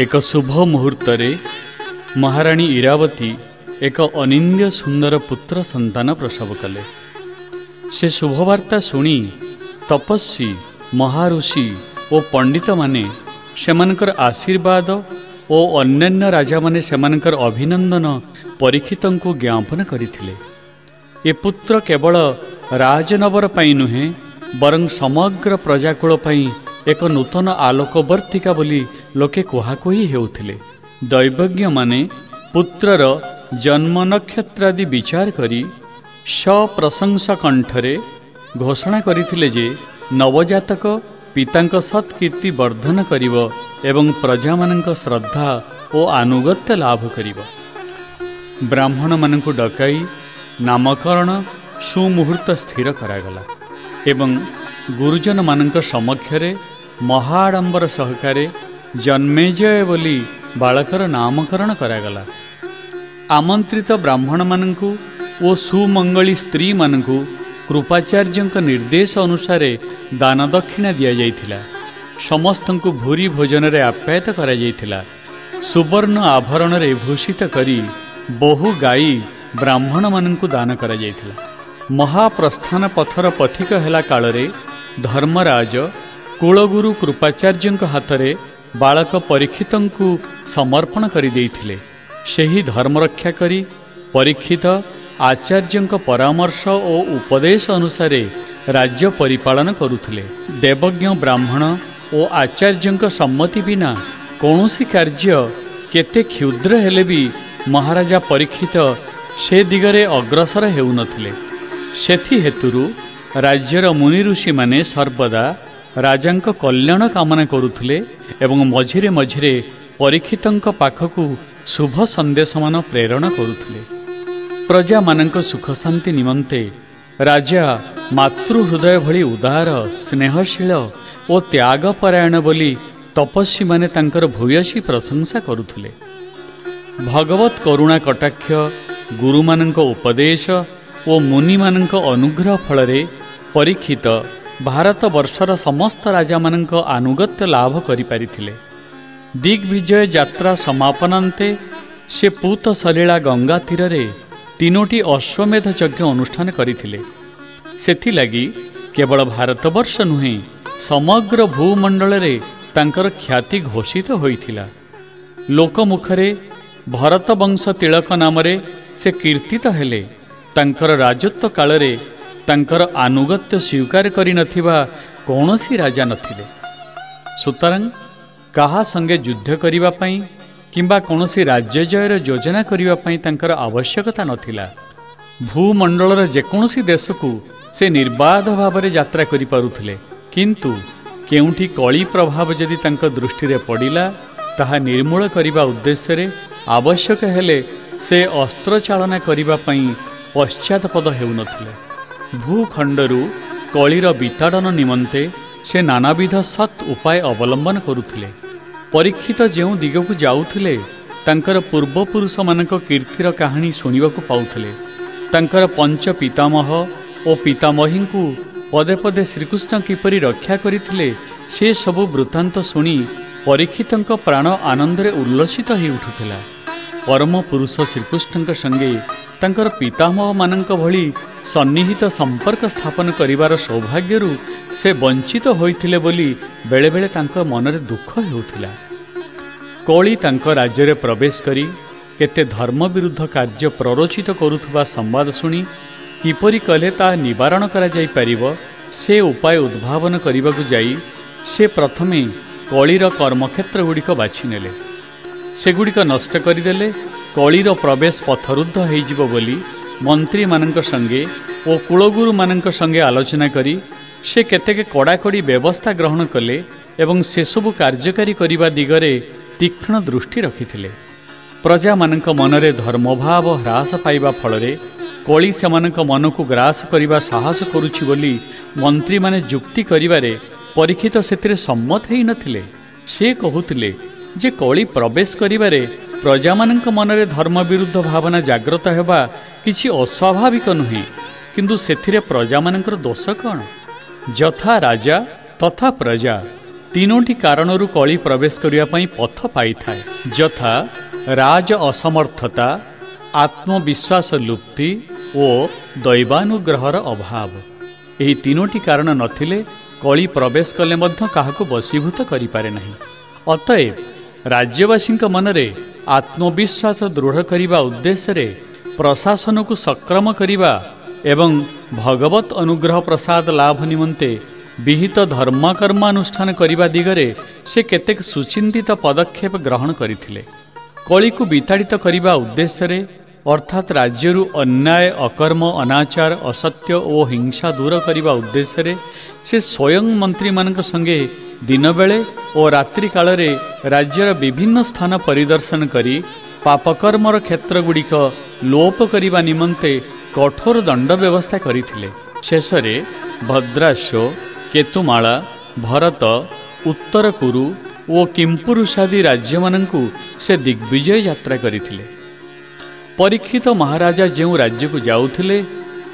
ଏକ ଶୁଭ ମୁହୂର୍ତ୍ତରେ ମହାରାଣୀ ଇରାବତୀ ଏକ ଅନିନ୍ଦ୍ୟ ସୁନ୍ଦର ପୁତ୍ର ସନ୍ତାନ ପ୍ରସବ କଲେ। ସେ ଶୁଭବାର୍ତ୍ତା ଶୁଣି ତପସ୍ୱୀ, ମହାଋଷି ଓ ପଣ୍ଡିତମାନେ ସେମାନଙ୍କର ଆଶୀର୍ବାଦ ଓ ଅନ୍ୟାନ୍ୟ ରାଜାମାନେ ସେମାନଙ୍କର ଅଭିନନ୍ଦନ ପରୀକ୍ଷିତଙ୍କୁ ଜ୍ଞାପନ କରିଥିଲେ। ଏ ପୁତ୍ର କେବଳ ରାଜନବର ପାଇଁ ନୁହେଁ, ବରଂ ସମଗ୍ର ପ୍ରଜାକୁଳ ପାଇଁ ଏକ ନୂତନ ଆଲୋକବର୍ତ୍ତିକା ବୋଲି ଲୋକେ କୁହାକୁହି ହେଉଥିଲେ। ଦୈବଜ୍ଞମାନେ ପୁତ୍ରର ଜନ୍ମ ନକ୍ଷତ୍ରାଦି ବିଚାର କରି ସପ୍ରଶଂସା କଣ୍ଠରେ ଘୋଷଣା କରିଥିଲେ ଯେ ନବଜାତକ ପିତାଙ୍କ ସତ୍କୀର୍ତ୍ତି ବର୍ଦ୍ଧନ କରିବ ଏବଂ ପ୍ରଜାମାନଙ୍କ ଶ୍ରଦ୍ଧା ଓ ଆନୁଗତ୍ୟ ଲାଭ କରିବ। ବ୍ରାହ୍ମଣମାନଙ୍କୁ ଡକାଇ ନାମକରଣ ସୁମୁହୂର୍ତ୍ତ ସ୍ଥିର କରାଗଲା ଏବଂ ଗୁରୁଜନମାନଙ୍କ ସମକ୍ଷରେ ମହାଆଡ଼ମ୍ବର ସହକାରେ ଜନ୍ମେଜୟ ବୋଲି ବାଳକର ନାମକରଣ କରାଗଲା। ଆମନ୍ତ୍ରିତ ବ୍ରାହ୍ମଣମାନଙ୍କୁ ଓ ସୁମଙ୍ଗଳୀ ସ୍ତ୍ରୀମାନଙ୍କୁ କୃପାଚାର୍ଯ୍ୟଙ୍କ ନିର୍ଦ୍ଦେଶ ଅନୁସାରେ ଦାନ ଦକ୍ଷିଣା ଦିଆଯାଇଥିଲା। ସମସ୍ତଙ୍କୁ ଭୂରି ଭୋଜନରେ ଆପ୍ୟାୟିତ କରାଯାଇଥିଲା। ସୁବର୍ଣ୍ଣ ଆଭରଣରେ ଭୂଷିତ କରି ବହୁ ଗାଈ ବ୍ରାହ୍ମଣମାନଙ୍କୁ ଦାନ କରାଯାଇଥିଲା। ମହାପ୍ରସ୍ଥାନ ପଥର ପଥିକ ହେଲା କାଳରେ ଧର୍ମରାଜ କୁଳଗୁରୁ କୃପାଚାର୍ଯ୍ୟଙ୍କ ହାତରେ ବାଳକ ପରୀକ୍ଷିତଙ୍କୁ ସମର୍ପଣ କରିଦେଇଥିଲେ। ସେହି ଧର୍ମରକ୍ଷା କରି ପରୀକ୍ଷିତ ଆଚାର୍ଯ୍ୟଙ୍କ ପରାମର୍ଶ ଓ ଉପଦେଶ ଅନୁସାରେ ରାଜ୍ୟ ପରିପାଳନ କରୁଥିଲେ। ଦେବଜ୍ଞ ବ୍ରାହ୍ମଣ ଓ ଆଚାର୍ଯ୍ୟଙ୍କ ସମ୍ମତି ବିନା କୌଣସି କାର୍ଯ୍ୟ କେତେ କ୍ଷୁଦ୍ର ହେଲେ ବି ମହାରାଜା ପରୀକ୍ଷିତ ସେ ଦିଗରେ ଅଗ୍ରସର ହେଉନଥିଲେ। ସେଥିହେତୁରୁ ରାଜ୍ୟର ମୁନି ଋଷିମାନେ ସର୍ବଦା ରାଜାଙ୍କ କଲ୍ୟାଣ କାମନା କରୁଥିଲେ ଏବଂ ମଝିରେ ମଝିରେ ପରୀକ୍ଷିତଙ୍କ ପାଖକୁ ଶୁଭ ସନ୍ଦେଶମାନ ପ୍ରେରଣ କରୁଥିଲେ। ପ୍ରଜାମାନଙ୍କ ସୁଖଶାନ୍ତି ନିମନ୍ତେ ରାଜା ମାତୃହୃଦୟ ଭଳି ଉଦାର, ସ୍ନେହଶୀଳ ଓ ତ୍ୟାଗପରାୟଣ ବୋଲି ତପସ୍ୱୀମାନେ ତାଙ୍କର ଭୂୟସୀ ପ୍ରଶଂସା କରୁଥିଲେ। ଭଗବତ କରୁଣା କଟାକ୍ଷ, ଗୁରୁମାନଙ୍କ ଉପଦେଶ ଓ ମୁନିମାନଙ୍କ ଅନୁଗ୍ରହ ଫଳରେ ପରୀକ୍ଷିତ ଭାରତବର୍ଷର ସମସ୍ତ ରାଜାମାନଙ୍କ ଆନୁଗତ୍ୟ ଲାଭ କରିପାରିଥିଲେ। ଦିଗ୍ବିଜୟ ଯାତ୍ରା ସମାପନାନ୍ତେ ସେ ପୂତ ସଲୀଳା ଗଙ୍ଗା ତୀରରେ 3ଟି ଅଶ୍ୱମେଧ ଯଜ୍ଞ ଅନୁଷ୍ଠାନ କରିଥିଲେ। ସେଥିଲାଗି କେବଳ ଭାରତବର୍ଷ ନୁହେଁ, ସମଗ୍ର ଭୂମଣ୍ଡଳରେ ତାଙ୍କର ଖ୍ୟାତି ଘୋଷିତ ହୋଇଥିଲା। ଲୋକମୁଖରେ ଭରତବଂଶ ତିଳକ ନାମରେ ସେ କୀର୍ତ୍ତିତ ହେଲେ। ତାଙ୍କର ରାଜତ୍ୱ କାଳରେ ତାଙ୍କର ଆନୁଗତ୍ୟ ସ୍ୱୀକାର କରିନଥିବା କୌଣସି ରାଜା ନଥିଲେ। ସୁତରାଂ କାହା ସଙ୍ଗେ ଯୁଦ୍ଧ କରିବା ପାଇଁ କିମ୍ବା କୌଣସି ରାଜ୍ୟ ଜୟର ଯୋଜନା କରିବା ପାଇଁ ତାଙ୍କର ଆବଶ୍ୟକତା ନଥିଲା। ଭୂମଣ୍ଡଳର ଯେକୌଣସି ଦେଶକୁ ସେ ନିର୍ବାଧ ଭାବରେ ଯାତ୍ରା କରିପାରୁଥିଲେ। କିନ୍ତୁ କେଉଁଠି କଳି ପ୍ରଭାବ ଯଦି ତାଙ୍କ ଦୃଷ୍ଟିରେ ପଡ଼ିଲା, ତାହା ନିର୍ମୂଳ କରିବା ଉଦ୍ଦେଶ୍ୟରେ ଆବଶ୍ୟକ ହେଲେ ସେ ଅସ୍ତ୍ରଚାଳନା କରିବା ପାଇଁ ପଶ୍ଚାତପଦ ହେଉନଥିଲେ। ଭୂଖଣ୍ଡରୁ କଳିର ବିତାଡ଼ନ ନିମନ୍ତେ ସେ ନାନାବିଧ ସତ୍ ଉପାୟ ଅବଲମ୍ବନ କରୁଥିଲେ। ପରୀକ୍ଷିତ ଯେଉଁ ଦିଗକୁ ଯାଉଥିଲେ, ତାଙ୍କର ପୂର୍ବପୁରୁଷମାନଙ୍କ କୀର୍ତ୍ତିର କାହାଣୀ ଶୁଣିବାକୁ ପାଉଥିଲେ। ତାଙ୍କର ପଞ୍ଚ ପିତାମହ ଓ ପିତାମହୀଙ୍କୁ ପଦେ ପଦେ ଶ୍ରୀକୃଷ୍ଣ କିପରି ରକ୍ଷା କରିଥିଲେ, ସେ ସବୁ ବୃତ୍ତାନ୍ତ ଶୁଣି ପରୀକ୍ଷିତଙ୍କ ପ୍ରାଣ ଆନନ୍ଦରେ ଉଲ୍ଲସିତ ହୋଇ ଉଠୁଥିଲା। ପରମ ପୁରୁଷ ଶ୍ରୀକୃଷ୍ଣଙ୍କ ସଙ୍ଗେ ତାଙ୍କର ପିତାମହମାନଙ୍କ ଭଳି ସନ୍ନିହିତ ସମ୍ପର୍କ ସ୍ଥାପନ କରିବାର ସୌଭାଗ୍ୟରୁ ସେ ବଞ୍ଚିତ ହୋଇଥିଲେ ବୋଲି ବେଳେବେଳେ ତାଙ୍କ ମନରେ ଦୁଃଖ ହେଉଥିଲା। କଳି ତାଙ୍କ ରାଜ୍ୟରେ ପ୍ରବେଶ କରି କେତେ ଧର୍ମ ବିରୁଦ୍ଧ କାର୍ଯ୍ୟ ପ୍ରରୋଚିତ କରୁଥିବା ସମ୍ବାଦ ଶୁଣି କିପରି କଲେ ତାହା ନିବାରଣ କରାଯାଇପାରିବ, ସେ ଉପାୟ ଉଦ୍ଭାବନ କରିବାକୁ ଯାଇ ସେ ପ୍ରଥମେ କଳିର କର୍ମକ୍ଷେତ୍ରଗୁଡ଼ିକ ବାଛିନେଲେ। ସେଗୁଡ଼ିକ ନଷ୍ଟ କରିଦେଲେ କଳିର ପ୍ରବେଶ ପଥରୁଦ୍ଧ ହୋଇଯିବ ବୋଲି ମନ୍ତ୍ରୀମାନଙ୍କ ସଙ୍ଗେ ଓ କୁଳଗୁରୁମାନଙ୍କ ସଙ୍ଗେ ଆଲୋଚନା କରି ସେ କେତେକ କଡ଼ାକଡ଼ି ବ୍ୟବସ୍ଥା ଗ୍ରହଣ କଲେ ଏବଂ ସେସବୁ କାର୍ଯ୍ୟକାରୀ କରିବା ଦିଗରେ ତୀକ୍ଷ୍ଣ ଦୃଷ୍ଟି ରଖିଥିଲେ। ପ୍ରଜାମାନଙ୍କ ମନରେ ଧର୍ମଭାବ ହ୍ରାସ ପାଇବା ଫଳରେ କଳି ସେମାନଙ୍କ ମନକୁ ଗ୍ରାସ କରିବା ସାହସ କରୁଛି ବୋଲି ମନ୍ତ୍ରୀମାନେ ଯୁକ୍ତି କରିବାରେ ପରୀକ୍ଷିତ ସେଥିରେ ସମ୍ମତ ହୋଇନଥିଲେ। ସେ କହୁଥିଲେ ଯେ କଳି ପ୍ରବେଶ କରିବାରେ ପ୍ରଜାମାନଙ୍କ ମନରେ ଧର୍ମ ବିରୁଦ୍ଧ ଭାବନା ଜାଗ୍ରତ ହେବା କିଛି ଅସ୍ୱାଭାବିକ ନୁହେଁ, କିନ୍ତୁ ସେଥିରେ ପ୍ରଜାମାନଙ୍କର ଦୋଷ କ'ଣ? ଯଥା ରାଜା ତଥା ପ୍ରଜା। ତିନୋଟି କାରଣରୁ କଳି ପ୍ରବେଶ କରିବା ପାଇଁ ପଥ ପାଇଥାଏ, ଯଥା ରାଜ ଅସମର୍ଥତା, ଆତ୍ମବିଶ୍ୱାସ ଲୁପ୍ତି ଓ ଦୈବାନୁଗ୍ରହର ଅଭାବ। ଏହି ତିନୋଟି କାରଣ ନଥିଲେ କଳି ପ୍ରବେଶ କଲେ ମଧ୍ୟ କାହାକୁ ବଶୀଭୂତ କରିପାରେ ନାହିଁ। ଅତଏବ ରାଜ୍ୟବାସୀଙ୍କ ମନରେ ଆତ୍ମବିଶ୍ୱାସ ଦୃଢ଼ କରିବା ଉଦ୍ଦେଶ୍ୟରେ ପ୍ରଶାସନକୁ ସକ୍ରମ କରିବା ଏବଂ ଭଗବତ ଅନୁଗ୍ରହ ପ୍ରସାଦ ଲାଭ ନିମନ୍ତେ ବିହିତ ଧର୍ମକର୍ମାନୁଷ୍ଠାନ କରିବା ଦିଗରେ ସେ କେତେକ ସୁଚିନ୍ତିତ ପଦକ୍ଷେପ ଗ୍ରହଣ କରିଥିଲେ। କଳିକୁ ବିତାଡ଼ିତ କରିବା ଉଦ୍ଦେଶ୍ୟରେ, ଅର୍ଥାତ୍ ରାଜ୍ୟରୁ ଅନ୍ୟାୟ, ଅକର୍ମ, ଅନାଚାର, ଅସତ୍ୟ ଓ ହିଂସା ଦୂର କରିବା ଉଦ୍ଦେଶ୍ୟରେ ସେ ସ୍ୱୟଂ ମନ୍ତ୍ରୀମାନଙ୍କ ସଙ୍ଗେ ଦିନବେଳେ ଓ ରାତ୍ରି କାଳରେ ରାଜ୍ୟର ବିଭିନ୍ନ ସ୍ଥାନ ପରିଦର୍ଶନ କରି ପାପକର୍ମର କ୍ଷେତ୍ରଗୁଡ଼ିକ ଲୋପ କରିବା ନିମନ୍ତେ କଠୋର ଦଣ୍ଡ ବ୍ୟବସ୍ଥା କରିଥିଲେ। ଶେଷରେ ଭଦ୍ରାଶ୍ୱ, କେତୁମାଳା, ଭରତ, ଉତ୍ତରକୁରୁ ଓ କିମ୍ପୁରୁଷାଦି ରାଜ୍ୟମାନଙ୍କୁ ସେ ଦିଗ୍ବିଜୟ ଯାତ୍ରା କରିଥିଲେ। ପରୀକ୍ଷିତ ମହାରାଜା ଯେଉଁ ରାଜ୍ୟକୁ ଯାଉଥିଲେ,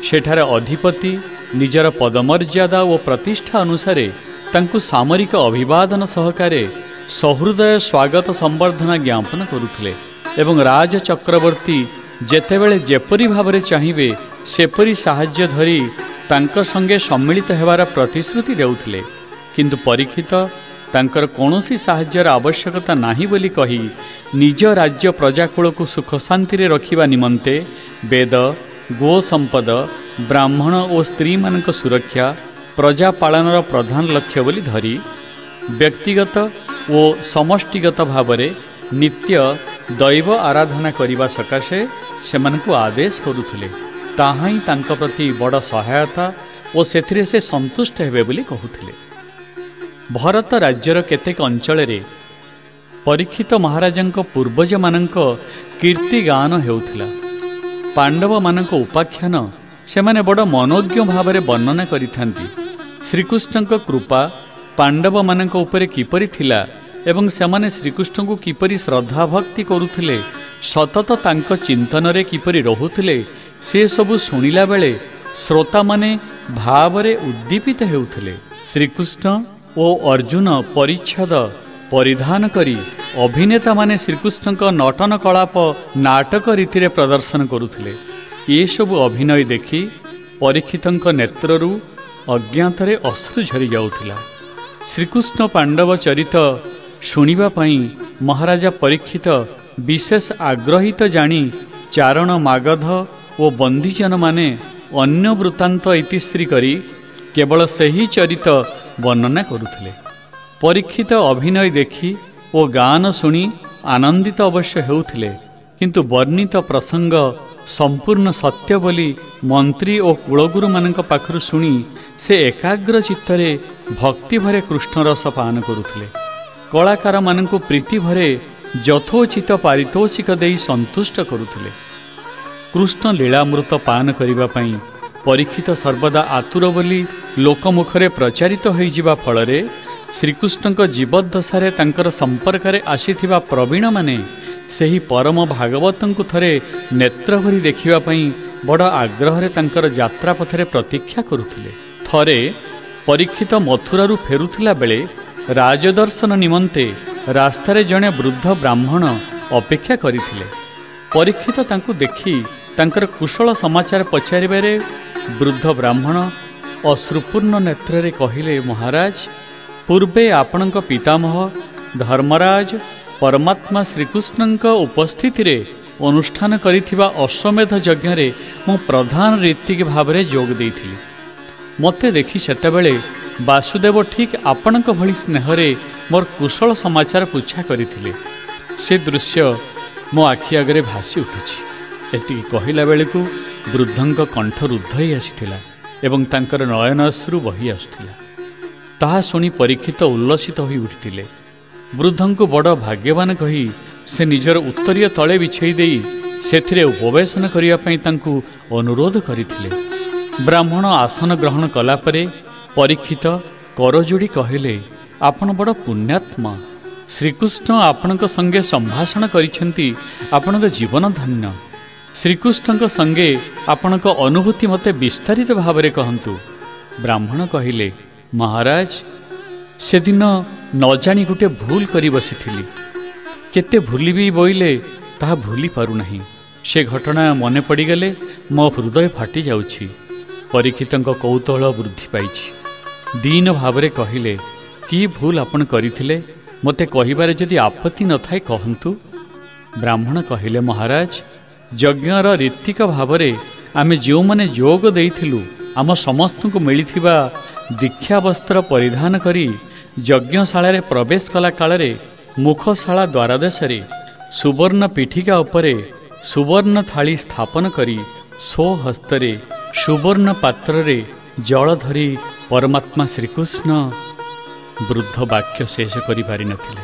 ସେଠାରେ ଅଧିପତି ନିଜର ପଦମର୍ଯ୍ୟାଦା ଓ ପ୍ରତିଷ୍ଠା ଅନୁସାରେ ତାଙ୍କୁ ସାମରିକ ଅଭିବାଦନ ସହକାରେ ସହୃଦୟ ସ୍ୱାଗତ ସମ୍ବର୍ଦ୍ଧନା ଜ୍ଞାପନ କରୁଥିଲେ ଏବଂ ରାଜ ଚକ୍ରବର୍ତ୍ତୀ ଯେତେବେଳେ ଯେପରି ଭାବରେ ଚାହିଁବେ ସେପରି ସାହାଯ୍ୟ ଧରି ତାଙ୍କ ସଙ୍ଗେ ସମ୍ମିଳିତ ହେବାର ପ୍ରତିଶ୍ରୁତି ଦେଉଥିଲେ। କିନ୍ତୁ ପରୀକ୍ଷିତ ତାଙ୍କର କୌଣସି ସାହାଯ୍ୟର ଆବଶ୍ୟକତା ନାହିଁ ବୋଲି କହି ନିଜ ରାଜ୍ୟ ପ୍ରଜାକୁଳକୁ ସୁଖ ଶାନ୍ତିରେ ରଖିବା ନିମନ୍ତେ ବେଦ, ଗୋ ସମ୍ପଦ, ବ୍ରାହ୍ମଣ ଓ ସ୍ତ୍ରୀମାନଙ୍କ ସୁରକ୍ଷା ପ୍ରଜା ପାଳନର ପ୍ରଧାନ ଲକ୍ଷ୍ୟ ବୋଲି ଧରି ବ୍ୟକ୍ତିଗତ ଓ ସମଷ୍ଟିଗତ ଭାବରେ ନିତ୍ୟ ଦୈବ ଆରାଧନା କରିବା ସକାଶେ ସେମାନଙ୍କୁ ଆଦେଶ କରୁଥିଲେ। ତାହା ହିଁ ତାଙ୍କ ପ୍ରତି ବଡ଼ ସହାୟତା ଓ ସେଥିରେ ସେ ସନ୍ତୁଷ୍ଟ ହେବେ ବୋଲି କହୁଥିଲେ। ଭରତ ରାଜ୍ୟର କେତେକ ଅଞ୍ଚଳରେ ପରୀକ୍ଷିତ ମହାରାଜାଙ୍କ ପୂର୍ବଜମାନଙ୍କ କୀର୍ତ୍ତି ଗାନ ହେଉଥିଲା। ପାଣ୍ଡବମାନଙ୍କ ଉପାଖ୍ୟାନ ସେମାନେ ବଡ଼ ମନୋଜ୍ଞ ଭାବରେ ବର୍ଣ୍ଣନା କରିଥାନ୍ତି। ଶ୍ରୀକୃଷ୍ଣଙ୍କ କୃପା ପାଣ୍ଡବମାନଙ୍କ ଉପରେ କିପରି ଥିଲା ଏବଂ ସେମାନେ ଶ୍ରୀକୃଷ୍ଣଙ୍କୁ କିପରି ଶ୍ରଦ୍ଧାଭକ୍ତି କରୁଥିଲେ, ସତତ ତାଙ୍କ ଚିନ୍ତନରେ କିପରି ରହୁଥିଲେ, ସେସବୁ ଶୁଣିଲା ବେଳେ ଶ୍ରୋତାମାନେ ଭାବରେ ଉଦ୍ଦୀପିତ ହେଉଥିଲେ। ଶ୍ରୀକୃଷ୍ଣ ଓ ଅର୍ଜୁନ ପରିଚ୍ଛଦ ପରିଧାନ କରି ଅଭିନେତାମାନେ ଶ୍ରୀକୃଷ୍ଣଙ୍କ ନଟନ କଳାପ ନାଟକ ରୀତିରେ ପ୍ରଦର୍ଶନ କରୁଥିଲେ। ଏସବୁ ଅଭିନୟ ଦେଖି ପରୀକ୍ଷିତଙ୍କ ନେତ୍ରରୁ ଅଜ୍ଞାତରେ ଅଶ୍ରୁ ଝରି ଯାଉଥିଲା। ଶ୍ରୀକୃଷ୍ଣ ପାଣ୍ଡବ ଚରିତ ଶୁଣିବା ପାଇଁ ମହାରାଜା ପରୀକ୍ଷିତ ବିଶେଷ ଆଗ୍ରହିତ ଜାଣି ଚାରଣ, ମାଗଧ ଓ ବନ୍ଦୀଜନମାନେ ଅନ୍ୟ ବୃତ୍ତାନ୍ତ ଇତିଶ୍ରୀ କରି କେବଳ ସେହି ଚରିତ ବର୍ଣ୍ଣନା କରୁଥିଲେ। ପରୀକ୍ଷିତ ଅଭିନୟ ଦେଖି ଓ ଗାନ ଶୁଣି ଆନନ୍ଦିତ ଅବଶ୍ୟ ହେଉଥିଲେ, କିନ୍ତୁ ବର୍ଣ୍ଣିତ ପ୍ରସଙ୍ଗ ସମ୍ପୂର୍ଣ୍ଣ ସତ୍ୟ ବୋଲି ମନ୍ତ୍ରୀ ଓ କୁଳଗୁରୁମାନଙ୍କ ପାଖରୁ ଶୁଣି ସେ ଏକାଗ୍ର ଚିତ୍ତରେ ଭକ୍ତିଭରେ କୃଷ୍ଣରସ ପାନ କରୁଥିଲେ। କଳାକାରମାନଙ୍କୁ ପ୍ରୀତିଭରେ ଯଥୋଚିତ ପାରିତୋଷିକ ଦେଇ ସନ୍ତୁଷ୍ଟ କରୁଥିଲେ। କୃଷ୍ଣ ଲୀଳାମୃତ ପାନ କରିବା ପାଇଁ ପରୀକ୍ଷିତ ସର୍ବଦା ଆତୁର ବୋଲି ଲୋକମୁଖରେ ପ୍ରଚାରିତ ହୋଇଯିବା ଫଳରେ ଶ୍ରୀକୃଷ୍ଣଙ୍କ ଜୀବଦ୍ଦଶାରେ ତାଙ୍କର ସମ୍ପର୍କରେ ଆସିଥିବା ପ୍ରବୀଣମାନେ ସେହି ପରମ ଭାଗବତଙ୍କୁ ଥରେ ନେତ୍ରଭରି ଦେଖିବା ପାଇଁ ବଡ଼ ଆଗ୍ରହରେ ତାଙ୍କର ଯାତ୍ରାପଥରେ ପ୍ରତୀକ୍ଷା କରୁଥିଲେ। ଥରେ ପରୀକ୍ଷିତ ମଥୁରାରୁ ଫେରୁଥିଲା ବେଳେ ରାଜଦର୍ଶନ ନିମନ୍ତେ ରାସ୍ତାରେ ଜଣେ ବୃଦ୍ଧ ବ୍ରାହ୍ମଣ ଅପେକ୍ଷା କରିଥିଲେ। ପରୀକ୍ଷିତ ତାଙ୍କୁ ଦେଖି ତାଙ୍କର କୁଶଳ ସମାଚାର ପଚାରିବାରେ ବୃଦ୍ଧ ବ୍ରାହ୍ମଣ ଅଶ୍ରୁପୂର୍ଣ୍ଣ ନେତ୍ରରେ କହିଲେ, ମହାରାଜ, ପୂର୍ବେ ଆପଣଙ୍କ ପିତାମହ ଧର୍ମରାଜ ପରମାତ୍ମା ଶ୍ରୀକୃଷ୍ଣଙ୍କ ଉପସ୍ଥିତିରେ ଅନୁଷ୍ଠାନ କରିଥିବା ଅଶ୍ୱମେଧ ଯଜ୍ଞରେ ମୁଁ ପ୍ରଧାନ ରୀତିକ ଭାବରେ ଯୋଗ ଦେଇଥିଲି। ମୋତେ ଦେଖି ସେତେବେଳେ ବାସୁଦେବ ଠିକ୍ ଆପଣଙ୍କ ଭଳି ସ୍ନେହରେ ମୋର କୁଶଳ ସମାଚାର ପୁଚ୍ଛା କରିଥିଲେ। ସେ ଦୃଶ୍ୟ ମୋ ଆଖି ଆଗରେ ଭାସି ଉଠୁଛି। ଏତିକି କହିଲା ବେଳକୁ ବୃଦ୍ଧଙ୍କ କଣ୍ଠ ରୁଦ୍ଧ ହୋଇ ଆସିଥିଲା ଏବଂ ତାଙ୍କର ନୟନାଶ୍ରୁ ବହି ଆସୁଥିଲା। ତାହା ଶୁଣି ପରୀକ୍ଷିତ ଉଲ୍ଲସିତ ହୋଇ ଉଠିଥିଲେ। ବୃଦ୍ଧଙ୍କୁ ବଡ଼ ଭାଗ୍ୟବାନ କହି ସେ ନିଜର ଉତ୍ତରୀୟ ତଳେ ବିଛେଇ ଦେଇ ସେଥିରେ ଉପବେଶନ କରିବା ପାଇଁ ତାଙ୍କୁ ଅନୁରୋଧ କରିଥିଲେ। ବ୍ରାହ୍ମଣ ଆସନ ଗ୍ରହଣ କଲା ପରେ ପରୀକ୍ଷିତ କରଯୋଡ଼ି କହିଲେ, ଆପଣ ବଡ଼ ପୁଣ୍ୟାତ୍ମା। ଶ୍ରୀକୃଷ୍ଣ ଆପଣଙ୍କ ସଙ୍ଗେ ସମ୍ଭାଷଣ କରିଛନ୍ତି, ଆପଣଙ୍କ ଜୀବନ ଧନ୍ୟ। ଶ୍ରୀକୃଷ୍ଣଙ୍କ ସଙ୍ଗେ ଆପଣଙ୍କ ଅନୁଭୂତି ମୋତେ ବିସ୍ତାରିତ ଭାବରେ କହନ୍ତୁ। ବ୍ରାହ୍ମଣ କହିଲେ, ମହାରାଜ, ସେଦିନ ନ ଜାଣି ଗୋଟେ ଭୁଲ କରି ବସିଥିଲି। କେତେ ଭୁଲିବି ବୋଇଲେ ତାହା ଭୁଲି ପାରୁନାହିଁ। ସେ ଘଟଣା ମନେ ପଡ଼ିଗଲେ ମୋ ହୃଦୟ ଫାଟି ଯାଉଛି। ପରୀକ୍ଷିତଙ୍କ କୌତୂହଳ ବୃଦ୍ଧି ପାଇଛି। ଦୀନ ଭାବରେ କହିଲେ, କି ଭୁଲ ଆପଣ କରିଥିଲେ ମୋତେ କହିବାରେ ଯଦି ଆପତ୍ତି ନଥାଏ କହନ୍ତୁ। ବ୍ରାହ୍ମଣ କହିଲେ, ମହାରାଜ, ଯଜ୍ଞର ରୀତିକ ଭାବରେ ଆମେ ଯେଉଁମାନେ ଯୋଗ ଦେଇଥିଲୁ, ଆମ ସମସ୍ତଙ୍କୁ ମିଳିଥିବା ଦୀକ୍ଷାବସ୍ତ୍ର ପରିଧାନ କରି ଯଜ୍ଞଶାଳାରେ ପ୍ରବେଶ କଲା କାଳରେ ମୁଖଶାଳା ଦ୍ୱାରଦେଶରେ ସୁବର୍ଣ୍ଣ ପୀଠିକା ଉପରେ ସୁବର୍ଣ୍ଣ ଥାଳି ସ୍ଥାପନ କରି ସ୍ୱହସ୍ତରେ ସୁବର୍ଣ୍ଣ ପାତ୍ରରେ ଜଳ ଧରି ପରମାତ୍ମା ଶ୍ରୀକୃଷ୍ଣ। ବୃଦ୍ଧ ବାକ୍ୟ ଶେଷ କରିପାରିନଥିଲେ।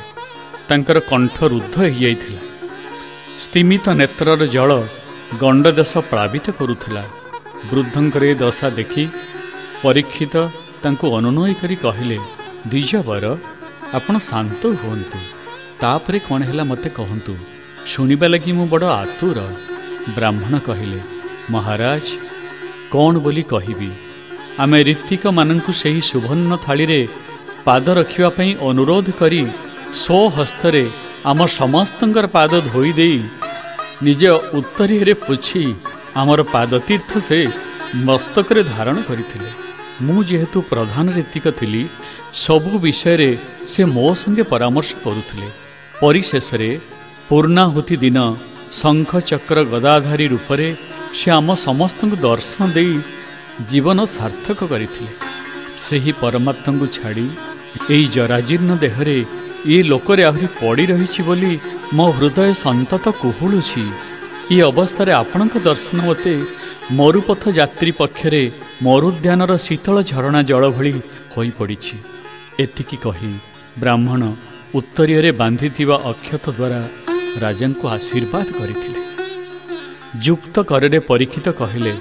ତାଙ୍କର କଣ୍ଠ ରୁଦ୍ଧ ହୋଇଯାଇଥିଲା। ସ୍ତିମିତ ନେତ୍ରର ଜଳ ଗଣ୍ଡଦେଶ ପ୍ଳାବିତ କରୁଥିଲା। ବୃଦ୍ଧଙ୍କର ଏ ଦଶା ଦେଖି ପରୀକ୍ଷିତ ତାଙ୍କୁ ଅନୁନୟ କରି କହିଲେ, ଦ୍ୱିଜବର, ଆପଣ ଶାନ୍ତ ହୁଅନ୍ତୁ। ତାପରେ କ'ଣ ହେଲା ମୋତେ କହନ୍ତୁ, ଶୁଣିବା ଲାଗି ମୁଁ ବଡ଼ ଆତୁର। ବ୍ରାହ୍ମଣ କହିଲେ, ମହାରାଜ, କ'ଣ ବୋଲି କହିବି? ଆମେ ରୀତିକମାନଙ୍କୁ ସେହି ସୁବର୍ଣ୍ଣ ଥାଳିରେ ପାଦ ରଖିବା ପାଇଁ ଅନୁରୋଧ କରି ସ୍ୱହସ୍ତରେ ଆମ ସମସ୍ତଙ୍କର ପାଦ ଧୋଇ ଦେଇ ନିଜ ଉତ୍ତରୀୟରେ ପୋଛି ଆମର ପାଦତୀର୍ଥ ସେ ମସ୍ତକରେ ଧାରଣ କରିଥିଲେ। ମୁଁ ଯେହେତୁ ପ୍ରଧାନ ରୀତିକ ଥିଲି, ସବୁ ବିଷୟରେ ସେ ମୋ ସଙ୍ଗେ ପରାମର୍ଶ କରୁଥିଲେ। ପରିଶେଷରେ ପୂର୍ଣ୍ଣାହୁତି ଦିନ ଶଙ୍ଖ ଚକ୍ର ଗଦାଧାରୀ ରୂପରେ ସେ ଆମ ସମସ୍ତଙ୍କୁ ଦର୍ଶନ ଦେଇ ଜୀବନ ସାର୍ଥକ କରିଥିଲେ। ସେହି ପରମାତ୍ମାଙ୍କୁ ଛାଡ଼ି ଏହି ଜରାଜୀର୍ଣ୍ଣ ଦେହରେ ଏ ଲୋକରେ ଆହୁରି ପଡ଼ି ରହିଛି ବୋଲି ମୋ ହୃଦୟ ସନ୍ତତ କୁହୁଳୁଛି। ଏ ଅବସ୍ଥାରେ ଆପଣଙ୍କ ଦର୍ଶନ ମୋତେ ମରୁପଥ ଯାତ୍ରୀ ପକ୍ଷରେ ମରୁଦ୍ୟାନର ଶୀତଳ ଝରଣା ଜଳ ଭଳି ହୋଇପଡ଼ିଛି। ଏତିକି କହି ବ୍ରାହ୍ମଣ ଉତ୍ତରୀୟରେ ବାନ୍ଧିଥିବା ଅକ୍ଷତ ଦ୍ୱାରା ରାଜାଙ୍କୁ ଆଶୀର୍ବାଦ କରିଥିଲେ। ଯୁକ୍ତ କରରେ ପରୀକ୍ଷିତ କହିଲେ,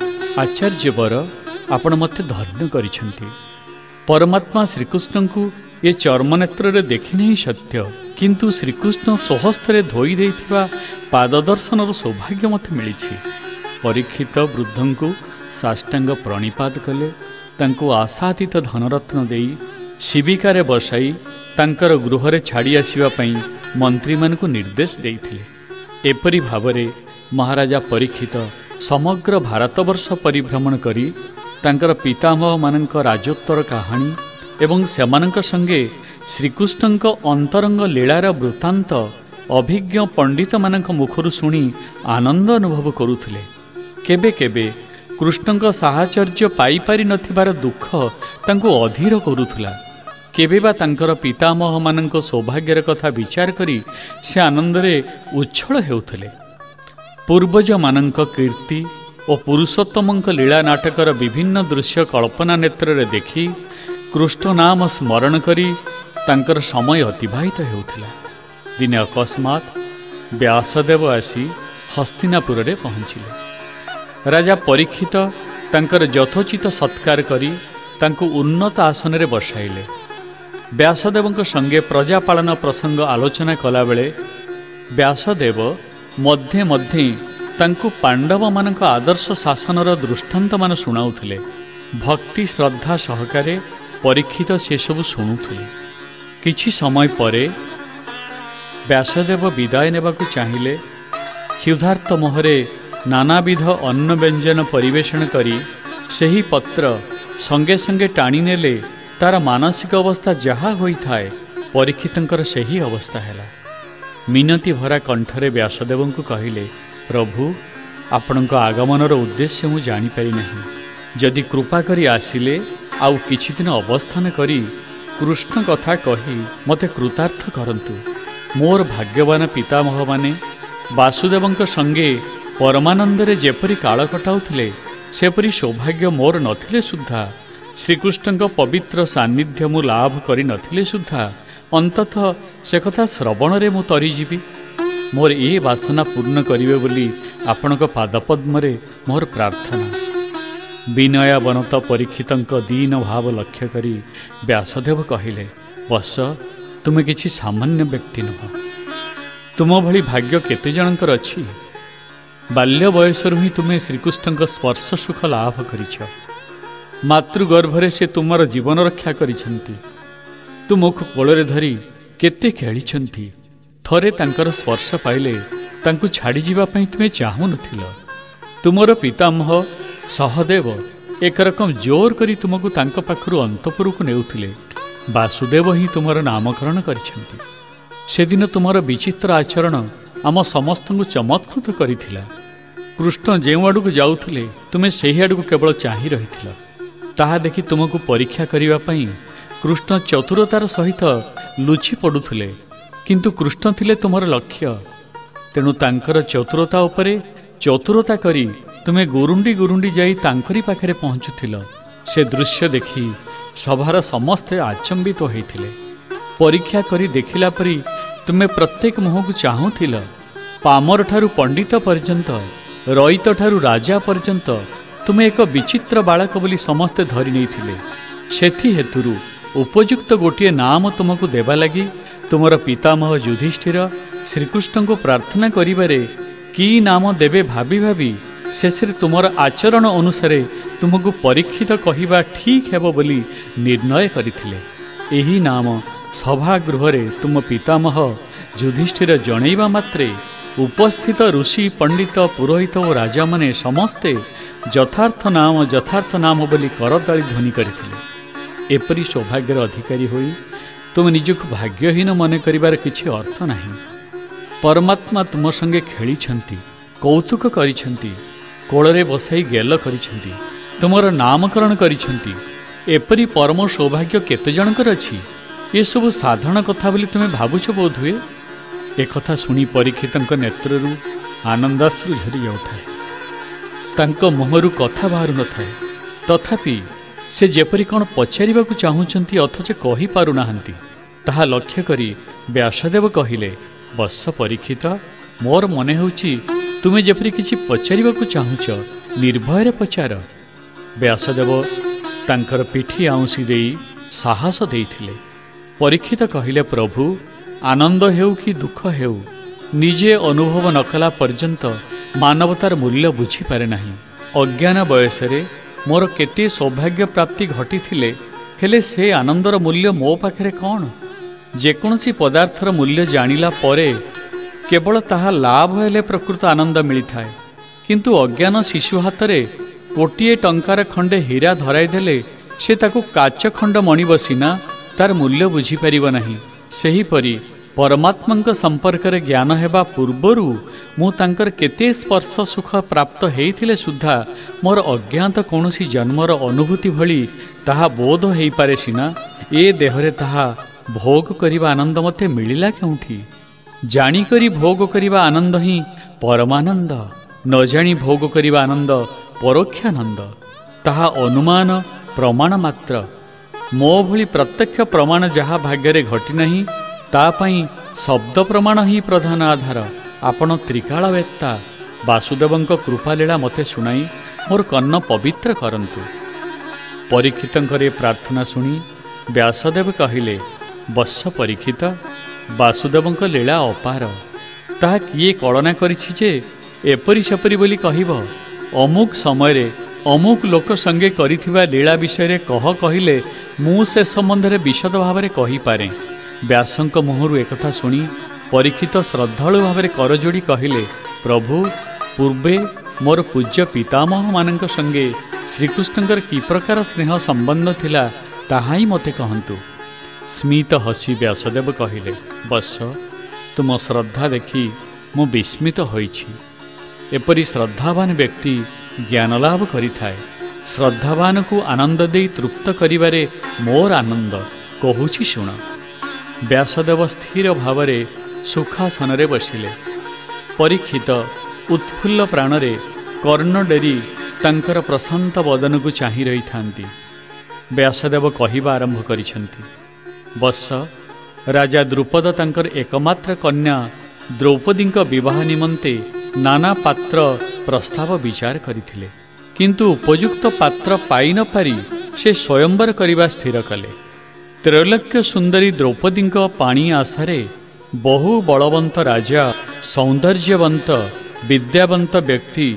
ଆଚାର୍ଯ୍ୟବର, ଆପଣ ମୋତେ ଧନ୍ୟ କରିଛନ୍ତି। ପରମାତ୍ମା ଶ୍ରୀକୃଷ୍ଣଙ୍କୁ ଏ ଚର୍ମନେତ୍ରରେ ଦେଖିନାହିଁ ସତ୍ୟ, କିନ୍ତୁ ଶ୍ରୀକୃଷ୍ଣ ସ୍ୱହସ୍ତରେ ଧୋଇ ଦେଇଥିବା ପାଦ ଦର୍ଶନର ସୌଭାଗ୍ୟ ମୋତେ ମିଳିଛି। ପରୀକ୍ଷିତ ବୃଦ୍ଧଙ୍କୁ ସାଷ୍ଟାଙ୍ଗ ପ୍ରଣିପାତ କଲେ। ତାଙ୍କୁ ଆଶାତୀତ ଧନରତ୍ନ ଦେଇ ଶିବିକାରେ ବସାଇ ତାଙ୍କର ଗୃହରେ ଛାଡ଼ି ଆସିବା ପାଇଁ ମନ୍ତ୍ରୀମାନଙ୍କୁ ନିର୍ଦ୍ଦେଶ ଦେଇଥିଲେ। ଏପରି ଭାବରେ ମହାରାଜା ପରୀକ୍ଷିତ ସମଗ୍ର ଭାରତବର୍ଷ ପରିଭ୍ରମଣ କରି ତାଙ୍କର ପିତାମହମାନଙ୍କ ରାଜତ୍ୱର କାହାଣୀ ଏବଂ ସେମାନଙ୍କ ସଙ୍ଗେ ଶ୍ରୀକୃଷ୍ଣଙ୍କ ଅନ୍ତରଙ୍ଗ ଲୀଳାର ବୃତ୍ତାନ୍ତ ଅଭିଜ୍ଞ ପଣ୍ଡିତମାନଙ୍କ ମୁଖରୁ ଶୁଣି ଆନନ୍ଦ ଅନୁଭବ କରୁଥିଲେ। କେବେ କେବେ କୃଷ୍ଣଙ୍କ ସାହଚର୍ଯ୍ୟ ପାଇପାରିନଥିବାର ଦୁଃଖ ତାଙ୍କୁ ଅଧୀର କରୁଥିଲା। କେବେ ବା ତାଙ୍କର ପିତାମହମାନଙ୍କ ସୌଭାଗ୍ୟର କଥା ବିଚାର କରି ସେ ଆନନ୍ଦରେ ଉଚ୍ଛଳ ହେଉଥିଲେ। ପୂର୍ବଜମାନଙ୍କ କୀର୍ତ୍ତି ଓ ପୁରୁଷୋତ୍ତମଙ୍କ ଲୀଳା ନାଟକର ବିଭିନ୍ନ ଦୃଶ୍ୟ କଳ୍ପନା ନେତ୍ରରେ ଦେଖି କୃଷ୍ଣ ନାମ ସ୍ମରଣ କରି ତାଙ୍କର ସମୟ ଅତିବାହିତ ହେଉଥିଲା। ଦିନେ ଅକସ୍ମାତ୍ ବ୍ୟାସଦେବ ଆସି ହସ୍ତିନାପୁରରେ ପହଞ୍ଚିଲେ। ରାଜା ପରୀକ୍ଷିତ ତାଙ୍କର ଯଥୋଚିତ ସତ୍କାର କରି ତାଙ୍କୁ ଉନ୍ନତ ଆସନରେ ବସାଇଲେ। ବ୍ୟାସଦେବଙ୍କ ସଙ୍ଗେ ପ୍ରଜାପାଳନ ପ୍ରସଙ୍ଗ ଆଲୋଚନା କଲାବେଳେ ବ୍ୟାସଦେବ ମଧ୍ୟେ ମଧ୍ୟେ ତାଙ୍କୁ ପାଣ୍ଡବମାନଙ୍କ ଆଦର୍ଶ ଶାସନର ଦୃଷ୍ଟାନ୍ତମାନ ଶୁଣାଉଥିଲେ। ଭକ୍ତି ଶ୍ରଦ୍ଧା ସହକାରେ ପରୀକ୍ଷିତ ସେସବୁ ଶୁଣୁଥିଲେ। କିଛି ସମୟ ପରେ ବ୍ୟାସଦେବ ବିଦାୟ ନେବାକୁ ଚାହିଁଲେ। କ୍ଷୁଧାର୍ତ ମୋହରେ ନାନାବିଧ ଅନ୍ନ ବ୍ୟଞ୍ଜନ ପରିବେଷଣ କରି ସେହି ପତ୍ର ସଙ୍ଗେ ସଙ୍ଗେ ଟାଣି ନେଲେ ତାର ମାନସିକ ଅବସ୍ଥା ଯାହା ହୋଇଥାଏ, ପରୀକ୍ଷିତଙ୍କର ସେହି ଅବସ୍ଥା ହେଲା। ମିନତି ଭରା କଣ୍ଠରେ ବ୍ୟାସଦେବଙ୍କୁ କହିଲେ, ପ୍ରଭୁ, ଆପଣଙ୍କ ଆଗମନର ଉଦ୍ଦେଶ୍ୟ ମୁଁ ଜାଣିପାରିନାହିଁ। ଯଦି କୃପା କରି ଆସିଲେ ଆଉ କିଛି ଦିନ ଅବସ୍ଥାନ କରି କୃଷ୍ଣ କଥା କହି ମୋତେ କୃତାର୍ଥ କରନ୍ତୁ। ମୋର ଭାଗ୍ୟବାନ ପିତାମହମାନେ ବାସୁଦେବଙ୍କ ସଙ୍ଗେ ପରମାନନ୍ଦରେ ଯେପରି କାଳ କଟାଉଥିଲେ, ସେପରି ସୌଭାଗ୍ୟ ମୋର ନଥିଲେ ସୁଦ୍ଧା, ଶ୍ରୀକୃଷ୍ଣଙ୍କ ପବିତ୍ର ସାନ୍ନିଧ୍ୟ ମୁଁ ଲାଭ କରିନଥିଲେ ସୁଦ୍ଧା, ଅନ୍ତତଃ ସେ କଥା ଶ୍ରବଣରେ ମୁଁ ତରିଯିବି। ମୋର ଏ ବାସନା ପୂର୍ଣ୍ଣ କରିବେ ବୋଲି ଆପଣଙ୍କ ପାଦପଦ୍ମରେ ମୋର ପ୍ରାର୍ଥନା। ବିନୟାବନତ ପରୀକ୍ଷିତଙ୍କ ଦୀନ ଭାବ ଲକ୍ଷ୍ୟ କରି ବ୍ୟାସଦେବ କହିଲେ, ବସ, ତୁମେ କିଛି ସାମାନ୍ୟ ବ୍ୟକ୍ତି ନୁହଁ। ତୁମ ଭଳି ଭାଗ୍ୟ କେତେ ଜଣଙ୍କର ଅଛି? ବାଲ୍ୟ ବୟସରୁ ହିଁ ତୁମେ ଶ୍ରୀକୃଷ୍ଣଙ୍କ ସ୍ପର୍ଶ ସୁଖ ଲାଭ କରିଛ। ମାତୃଗର୍ଭରେ ସେ ତୁମର ଜୀବନ ରକ୍ଷା କରିଛନ୍ତି। ତୁମକୁ କୋଳରେ ଧରି କେତେ ଖେଳିଛନ୍ତି। ଥରେ ତାଙ୍କର ସ୍ପର୍ଶ ପାଇଲେ ତାଙ୍କୁ ଛାଡ଼ିଯିବା ପାଇଁ ତୁମେ ଚାହୁଁନଥିଲ। ତୁମର ପିତାମହ ସହଦେବ ଏକରକମ ଜୋର କରି ତୁମକୁ ତାଙ୍କ ପାଖରୁ ଅନ୍ତପୁରକୁ ନେଉଥିଲେ। ବାସୁଦେବ ହିଁ ତୁମର ନାମକରଣ କରିଛନ୍ତି। ସେଦିନ ତୁମର ବିଚିତ୍ର ଆଚରଣ ଆମ ସମସ୍ତଙ୍କୁ ଚମତ୍କୃତ କରିଥିଲା। କୃଷ୍ଣ ଯେଉଁ ଆଡ଼କୁ ଯାଉଥିଲେ ତୁମେ ସେହି ଆଡ଼କୁ କେବଳ ଚାହିଁ ରହିଥିଲ। ତାହା ଦେଖି ତୁମକୁ ପରୀକ୍ଷା କରିବା ପାଇଁ କୃଷ୍ଣ ଚତୁରତାର ସହିତ ଲୁଚି ପଡ଼ୁଥିଲେ। କିନ୍ତୁ କୃଷ୍ଣ ଥିଲେ ତୁମର ଲକ୍ଷ୍ୟ। ତେଣୁ ତାଙ୍କର ଚତୁରତା ଉପରେ ଚତୁରତା କରି ତୁମେ ଗୁରୁଣ୍ଡି ଗୁରୁଣ୍ଡି ଯାଇ ତାଙ୍କରି ପାଖରେ ପହଞ୍ଚୁଥିଲ। ସେ ଦୃଶ୍ୟ ଦେଖି ସଭାର ସମସ୍ତେ ଆଚମ୍ବିତ ହୋଇଥିଲେ। ପରୀକ୍ଷା କରି ଦେଖିଲା ପରି ତୁମେ ପ୍ରତ୍ୟେକ ମୁହଁକୁ ଚାହୁଁଥିଲ। ପାମରଠାରୁ ପଣ୍ଡିତ ପର୍ଯ୍ୟନ୍ତ, ରଇତଠାରୁ ରାଜା ପର୍ଯ୍ୟନ୍ତ ତୁମେ ଏକ ବିଚିତ୍ର ବାଳକ ବୋଲି ସମସ୍ତେ ଧରି ନେଇଥିଲେ। ସେଥିହେତୁରୁ ଉପଯୁକ୍ତ ଗୋଟିଏ ନାମ ତୁମକୁ ଦେବା ଲାଗି ତୁମର ପିତାମହ ଯୁଧିଷ୍ଠିର ଶ୍ରୀକୃଷ୍ଣଙ୍କୁ ପ୍ରାର୍ଥନା କରିବାରେ କି ନାମ ଦେବେ ଭାବି ଭାବି ଶେଷରେ ତୁମର ଆଚରଣ ଅନୁସାରେ ତୁମକୁ ପରୀକ୍ଷିତ କହିବା ଠିକ୍ ହେବ ବୋଲି ନିର୍ଣ୍ଣୟ କରିଥିଲେ। ଏହି ନାମ ସଭାଗୃହରେ ତୁମ ପିତାମହ ଯୁଧିଷ୍ଠିର ଜଣାଇବା ମାତ୍ରେ ଉପସ୍ଥିତ ଋଷି, ପଣ୍ଡିତ, ପୁରୋହିତ ଓ ରାଜାମାନେ ସମସ୍ତେ ଯଥାର୍ଥ ନାମ, ଯଥାର୍ଥ ନାମ ବୋଲି କରତାଳି ଧ୍ୱନି କରିଥିଲେ। ଏପରି ସୌଭାଗ୍ୟର ଅଧିକାରୀ ହୋଇ ତୁମେ ନିଜକୁ ଭାଗ୍ୟହୀନ ମନେ କରିବାର କିଛି ଅର୍ଥ ନାହିଁ। ପରମାତ୍ମା ତୁମ ସଙ୍ଗେ ଖେଳିଛନ୍ତି, କୌତୁକ କରିଛନ୍ତି, କୋଳରେ ବସାଇ ଗେଲ କରିଛନ୍ତି, ତୁମର ନାମକରଣ କରିଛନ୍ତି। ଏପରି ପରମ ସୌଭାଗ୍ୟ କେତେ ଜଣଙ୍କର ଅଛି? ଏସବୁ ସାଧାରଣ କଥା ବୋଲି ତୁମେ ଭାବୁଛ ବୋଧହୁଏ। ଏକଥା ଶୁଣି ପରୀକ୍ଷିତଙ୍କ ନେତ୍ରରୁ ଆନନ୍ଦାଶ୍ରୁ ଝରି ଯାଉଥାଏ। ତାଙ୍କ ମୁହଁରୁ କଥା ବାହାରୁ ନଥାଏ। ତଥାପି ସେ ଯେପରି କ'ଣ ପଚାରିବାକୁ ଚାହୁଁଛନ୍ତି ଅଥଚ କହିପାରୁନାହାନ୍ତି, ତାହା ଲକ୍ଷ୍ୟ କରି ବ୍ୟାସଦେବ କହିଲେ, ବତ୍ସ ପରୀକ୍ଷିତ, ମୋର ମନେ ହେଉଛି ତୁମେ ଯେପରି କିଛି ପଚାରିବାକୁ ଚାହୁଁଛ, ନିର୍ଭୟରେ ପଚାର। ବ୍ୟାସଦେବ ତାଙ୍କର ପିଠି ଆଉଁସି ଦେଇ ସାହସ ଦେଇଥିଲେ। ପରୀକ୍ଷିତ କହିଲେ, ପ୍ରଭୁ, ଆନନ୍ଦ ହେଉ କି ଦୁଃଖ ହେଉ, ନିଜେ ଅନୁଭବ ନ କଲା ପର୍ଯ୍ୟନ୍ତ ମାନବତାର ମୂଲ୍ୟ ବୁଝିପାରେ ନାହିଁ। ଅଜ୍ଞାନ ବୟସରେ ମୋର କେତେ ସୌଭାଗ୍ୟ ପ୍ରାପ୍ତି ଘଟିଥିଲେ ହେଲେ ସେ ଆନନ୍ଦର ମୂଲ୍ୟ ମୋ ପାଖରେ କ'ଣ? ଯେକୌଣସି ପଦାର୍ଥର ମୂଲ୍ୟ ଜାଣିଲା ପରେ କେବଳ ତାହା ଲାଭ ହେଲେ ପ୍ରକୃତ ଆନନ୍ଦ ମିଳିଥାଏ। କିନ୍ତୁ ଅଜ୍ଞାନ ଶିଶୁ ହାତରେ କୋଟିଏ ଟଙ୍କାର ଖଣ୍ଡେ ହୀରା ଧରାଇଦେଲେ ସେ ତାକୁ କାଚ ଖଣ୍ଡ ମଣିବ ସିନା, ତାର ମୂଲ୍ୟ ବୁଝିପାରିବ ନାହିଁ। ସେହିପରି ପରମାତ୍ମାଙ୍କ ସମ୍ପର୍କରେ ଜ୍ଞାନ ହେବା ପୂର୍ବରୁ ମୁଁ ତାଙ୍କର କେତେ ସ୍ପର୍ଶ ସୁଖ ପ୍ରାପ୍ତ ହେଇଥିଲେ ସୁଦ୍ଧା ମୋର ଅଜ୍ଞାତ କୌଣସି ଜନ୍ମର ଅନୁଭୂତି ଭଳି ତାହା ବୋଧ ହେଇପାରେ ସିନା, ଏ ଦେହରେ ତାହା ଭୋଗ କରିବା ଆନନ୍ଦ ମୋତେ ମିଳିଲା କେଉଁଠି? ଜାଣିକରି ଭୋଗ କରିବା ଆନନ୍ଦ ହିଁ ପରମାନନ୍ଦ, ନ ଜାଣି ଭୋଗ କରିବା ଆନନ୍ଦ ପରୋକ୍ଷାନନ୍ଦ। ତାହା ଅନୁମାନ ପ୍ରମାଣ ମାତ୍ର। ମୋ ଭଳି ପ୍ରତ୍ୟକ୍ଷ ପ୍ରମାଣ ଯାହା ଭାଗ୍ୟରେ ଘଟିନାହିଁ, ତା ପାଇଁ ଶବ୍ଦ ପ୍ରମାଣ ହିଁ ପ୍ରଧାନ ଆଧାର। ଆପଣ ତ୍ରିକାଳବେତ୍ତା, ବାସୁଦେବଙ୍କ କୃପାଲୀଳା ମୋତେ ଶୁଣାଇ ମୋର କର୍ଣ୍ଣ ପବିତ୍ର କରନ୍ତୁ। ପରୀକ୍ଷିତଙ୍କର ଏ ପ୍ରାର୍ଥନା ଶୁଣି ବ୍ୟାସଦେବ କହିଲେ, ବତ୍ସ ପରୀକ୍ଷିତ, ବାସୁଦେବଙ୍କ ଲୀଳା ଅପାର। ତାହା କିଏ କଳନା କରିଛି ଯେ ଏପରି ସେପରି ବୋଲି କହିବ? ଅମୁକ ସମୟରେ ଅମୁକ ଲୋକ ସଙ୍ଗେ କରିଥିବା ଲୀଳା ବିଷୟରେ କହ କହିଲେ ମୁଁ ସେ ସମ୍ବନ୍ଧରେ ବିଶଦ ଭାବରେ କହିପାରେ। ବ୍ୟାସଙ୍କ ମୁହଁରୁ ଏକଥା ଶୁଣି ପରୀକ୍ଷିତ ଶ୍ରଦ୍ଧାଳୁ ଭାବରେ କରଯୋଡ଼ି କହିଲେ, ପ୍ରଭୁ, ପୂର୍ବେ ମୋର ପୂଜ୍ୟ ପିତାମହମାନଙ୍କ ସଙ୍ଗେ ଶ୍ରୀକୃଷ୍ଣଙ୍କର କି ପ୍ରକାର ସ୍ନେହ ସମ୍ବନ୍ଧ ଥିଲା ତାହା ହିଁ ମୋତେ କହନ୍ତୁ। ସ୍ମିତ ହସି ବ୍ୟାସଦେବ କହିଲେ, ବତ୍ସ, ତୁମ ଶ୍ରଦ୍ଧା ଦେଖି ମୁଁ ବିସ୍ମିତ ହୋଇଛି। ଏପରି ଶ୍ରଦ୍ଧାବାନ ବ୍ୟକ୍ତି ଜ୍ଞାନଲାଭ କରିଥାଏ। ଶ୍ରଦ୍ଧାବାନକୁ ଆନନ୍ଦ ଦେଇ ତୃପ୍ତ କରିବାରେ ମୋର ଆନନ୍ଦ, କହୁଛି ଶୁଣ। ବ୍ୟାସଦେବ ସ୍ଥିର ଭାବରେ ସୁଖାସନରେ ବସିଲେ। ପରୀକ୍ଷିତ ଉତ୍ଫୁଲ୍ଲ ପ୍ରାଣରେ କର୍ଣ୍ଣ ଡେରି ତାଙ୍କର ପ୍ରଶାନ୍ତ ବଦନକୁ ଚାହିଁ ରହିଥାନ୍ତି। ବ୍ୟାସଦେବ କହିବା ଆରମ୍ଭ କରିଛନ୍ତି, ବତ୍ସ, ରାଜା ଦ୍ରୁପଦ ତାଙ୍କର ଏକମାତ୍ର କନ୍ୟା ଦ୍ରୌପଦୀଙ୍କ ବିବାହ ନିମନ୍ତେ ନାନା ପାତ୍ର ପ୍ରସ୍ତାବ ବିଚାର କରିଥିଲେ। କିନ୍ତୁ ଉପଯୁକ୍ତ ପାତ୍ର ପାଇ ନପାରି ସେ ସ୍ୱୟଂବର କରିବା ସ୍ଥିର କଲେ। ତ୍ରୈଲୋକ୍ୟ ସୁନ୍ଦରୀ ଦ୍ରୌପଦୀଙ୍କ ପାଣି ଆଶାରେ ବହୁ ବଳବନ୍ତ ରାଜା, ସୌନ୍ଦର୍ଯ୍ୟବନ୍ତ ବିଦ୍ୟାବନ୍ତ ବ୍ୟକ୍ତି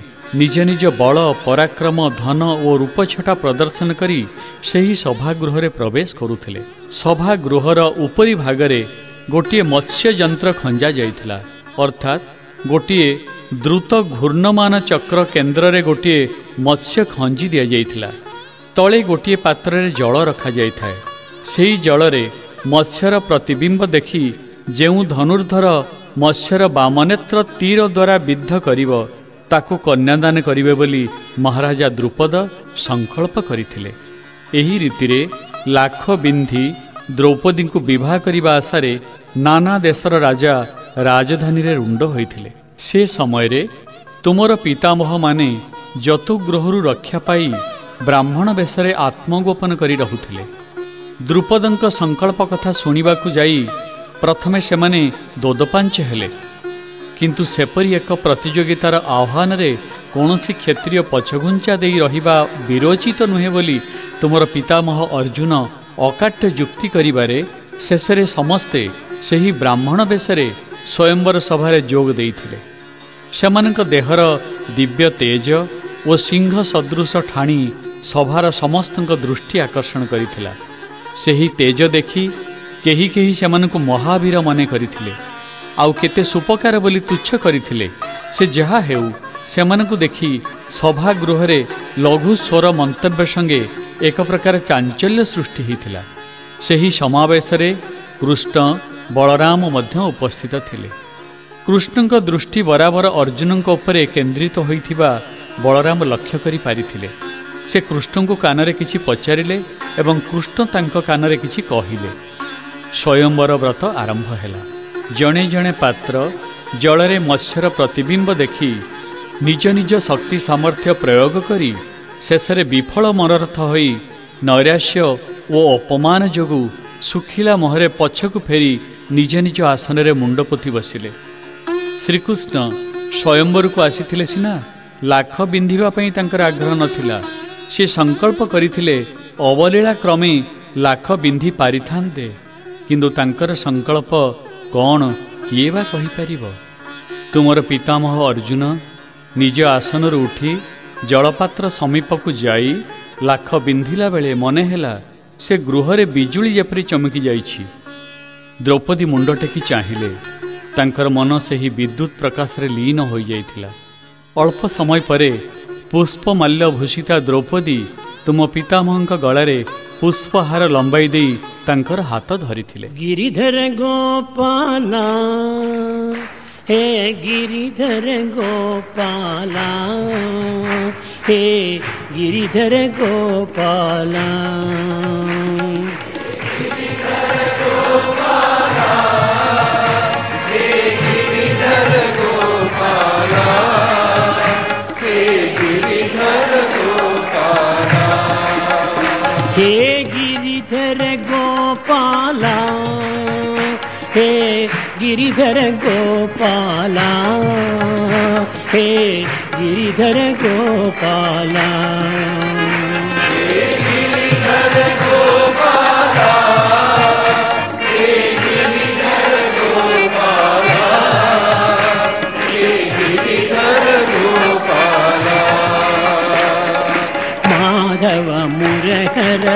ନିଜ ନିଜ ବଳ, ପରାକ୍ରମ, ଧନ ଓ ରୂପଛଟା ପ୍ରଦର୍ଶନ କରି ସେହି ସଭାଗୃହରେ ପ୍ରବେଶ କରୁଥିଲେ। ସଭାଗୃହର ଉପରି ଭାଗରେ ଗୋଟିଏ ମତ୍ସ୍ୟ ଯନ୍ତ୍ର ଖଞ୍ଜା ଯାଇଥିଲା, ଅର୍ଥାତ୍ ଗୋଟିଏ ଦ୍ରୁତ ଘୂର୍ଣ୍ଣମାନ ଚକ୍ର କେନ୍ଦ୍ରରେ ଗୋଟିଏ ମତ୍ସ୍ୟ ଖଞ୍ଜି ଦିଆଯାଇଥିଲା। ତଳେ ଗୋଟିଏ ପାତ୍ରରେ ଜଳ ରଖାଯାଇଥାଏ। ସେହି ଜଳରେ ମତ୍ସ୍ୟର ପ୍ରତିବିମ୍ବ ଦେଖି ଯେଉଁ ଧନୁର୍ଦ୍ଧର ମତ୍ସ୍ୟର ବାମନେତ୍ର ତୀର ଦ୍ୱାରା ବିଦ୍ଧ କରିବ, ତାକୁ କନ୍ୟାଦାନ କରିବେ ବୋଲି ମହାରାଜା ଦ୍ରୁପଦ ସଂକଳ୍ପ କରିଥିଲେ। ଏହି ରୀତିରେ ଲାଖ ବିନ୍ଧି ଦ୍ରୌପଦୀଙ୍କୁ ବିବାହ କରିବା ଆଶାରେ ନାନା ଦେଶର ରାଜା ରାଜଧାନୀରେ ରୁଣ୍ଡ ହୋଇଥିଲେ। ସେ ସମୟରେ ତୁମର ପିତାମହମାନେ ଯତୁଗ୍ରହରୁ ରକ୍ଷା ପାଇ ବ୍ରାହ୍ମଣ ବେଶରେ ଆତ୍ମଗୋପନ କରି ରହୁଥିଲେ। ଦ୍ରୁପଦଙ୍କ ସଂକଳ୍ପ କଥା ଶୁଣିବାକୁ ଯାଇ ପ୍ରଥମେ ସେମାନେ ଦୋଦପାଞ୍ଚ ହେଲେ, କିନ୍ତୁ ସେପରି ଏକ ପ୍ରତିଯୋଗିତାର ଆହ୍ୱାନରେ କୌଣସି କ୍ଷତ୍ରିୟ ପଛଘୁଞ୍ଚା ଦେଇ ରହିବା ବିରୋଚିତ ନୁହେଁ ବୋଲି ତୁମର ପିତାମହ ଅର୍ଜୁନ ଅକାଟ୍ୟ ଯୁକ୍ତି କରିବାରେ ଶେଷରେ ସମସ୍ତେ ସେହି ବ୍ରାହ୍ମଣ ବେଶରେ ସ୍ୱୟଂବର ସଭାରେ ଯୋଗ ଦେଇଥିଲେ। ସେମାନଙ୍କ ଦେହର ଦିବ୍ୟ ତେଜ ଓ ସିଂହ ସଦୃଶ ଠାଣି ସଭାର ସମସ୍ତଙ୍କ ଦୃଷ୍ଟି ଆକର୍ଷଣ କରିଥିଲା। ସେହି ତେଜ ଦେଖି କେହି କେହି ସେମାନଙ୍କୁ ମହାବୀର ମନେ କରିଥିଲେ, ଆଉ କେତେ ସୁପକାର ବୋଲି ତୁଚ୍ଛ କରିଥିଲେ। ସେ ଯାହା ହେଉ, ସେମାନଙ୍କୁ ଦେଖି ସଭାଗୃହରେ ଲଘୁ ସ୍ୱର ମନ୍ତବ୍ୟ ସଙ୍ଗେ ଏକ ପ୍ରକାର ଚାଞ୍ଚଲ୍ୟ ସୃଷ୍ଟି ହୋଇଥିଲା। ସେହି ସମାବେଶରେ କୃଷ୍ଣ, ବଳରାମ ମଧ୍ୟ ଉପସ୍ଥିତ ଥିଲେ। କୃଷ୍ଣଙ୍କ ଦୃଷ୍ଟି ବରାବର ଅର୍ଜୁନଙ୍କ ଉପରେ କେନ୍ଦ୍ରିତ ହୋଇଥିବା ବଳରାମ ଲକ୍ଷ୍ୟ କରିପାରିଥିଲେ। ସେ କୃଷ୍ଣଙ୍କୁ କାନରେ କିଛି ପଚାରିଲେ ଏବଂ କୃଷ୍ଣ ତାଙ୍କ କାନରେ କିଛି କହିଲେ। ସ୍ୱୟଂବର ବ୍ରତ ଆରମ୍ଭ ହେଲା। ଜଣେ ଜଣେ ପାତ୍ର ଜଳରେ ମତ୍ସ୍ୟର ପ୍ରତିବିମ୍ବ ଦେଖି ନିଜ ନିଜ ଶକ୍ତି ସାମର୍ଥ୍ୟ ପ୍ରୟୋଗ କରି ଶେଷରେ ବିଫଳ ମନୋରଥ ହୋଇ ନୈରାଶ୍ୟ ଓ ଅପମାନ ଯୋଗୁଁ ଶୁଖିଲା ମୁହଁରେ ପଛକୁ ଫେରି ନିଜ ନିଜ ଆସନରେ ମୁଣ୍ଡ ପୋତି ବସିଲେ। ଶ୍ରୀକୃଷ୍ଣ ସ୍ୱୟଂବରକୁ ଆସିଥିଲେ ସିନା, ଲାଖ ବିନ୍ଧିବା ପାଇଁ ତାଙ୍କର ଆଗ୍ରହ ନଥିଲା। ସେ ସଂକଳ୍ପ କରିଥିଲେ ଅବଲୀଳା କ୍ରମେ ଲାଖ ବିନ୍ଧି ପାରିଥାନ୍ତେ, କିନ୍ତୁ ତାଙ୍କର ସଂକଳ୍ପ କ'ଣ କିଏ ବା କହିପାରିବ? ତୁମର ପିତାମହ ଅର୍ଜୁନ ନିଜ ଆସନରୁ ଉଠି ଜଳପାତ୍ର ସମୀପକୁ ଯାଇ ଲାଖ ବିନ୍ଧିଲା ବେଳେ ମନେ ହେଲା ସେ ଗୃହରେ ବିଜୁଳି ଯେପରି ଚମକି ଯାଇଛି। ଦ୍ରୌପଦୀ ମୁଣ୍ଡ ଟେକି ଚାହିଁଲେ। ତାଙ୍କର ମନ ସେହି ବିଦ୍ୟୁତ୍ ପ୍ରକାଶରେ ଲୀନ ହୋଇଯାଇଥିଲା। ଅଳ୍ପ ସମୟ ପରେ ପୁଷ୍ପମାଲ୍ୟ ଭୂଷିତା ଦ୍ରୌପଦୀ ତୁମ ପିତାମହଙ୍କ ଗଳାରେ ପୁଷ୍ପହାର ଲମ୍ବାଇ ଦେଇ ତାଙ୍କର ହାତ ଧରିଥିଲେ। ଗିରିଧର ଗୋପାଲା, ହେ ଗିରିଧର ଗୋପାଲା, ହେ ଗିରିଧର ଗୋପାଲା, ହେ ଗିରିଧର ଗୋପାଲା, ହେ ଗିରିଧର ଗୋପାଲା, ହେ ଗିରିଧର ଗୋପାଲା, ମାଧବ ମୁରହର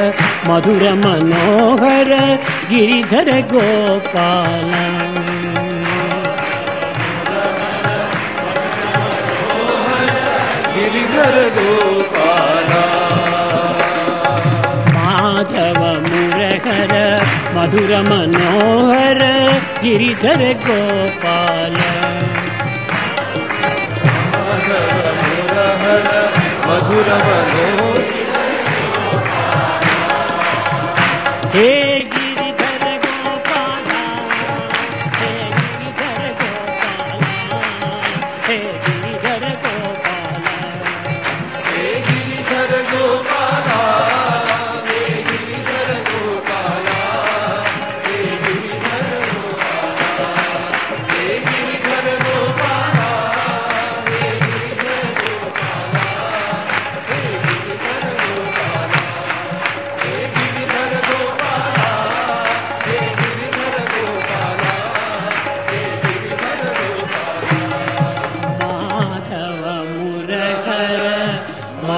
ମଧୁର ମନୋହର ଗିରିଧର ଗୋପାଲା, ଗିରିଧର ଗୋପାଲା, ମାଧବ ମୁରହର ମଧୁର ମନୋହର ଗିରିଧର ଗୋପାଲ, ମାଧବ ମୁରହର ମଧୁର ମନୋହର। ହେ ଗିରିଧର ଗୋପାଲା, ହେ ଗିରିଧର ଗୋପାଲା, ହେ ଗିରିଧର ଗୋପାଲା, ହେ ଗିରିଧର ଗୋପାଲା, ହେ ଗିରିଧର ଗୋପାଲା, ହେ ଗିରିଧର ଗୋପାଲା, ହେ ଗିରିଧର ଗୋପାଲା, ହେ ଗିରିଧର ଗୋପାଲା, ହେ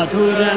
मधुर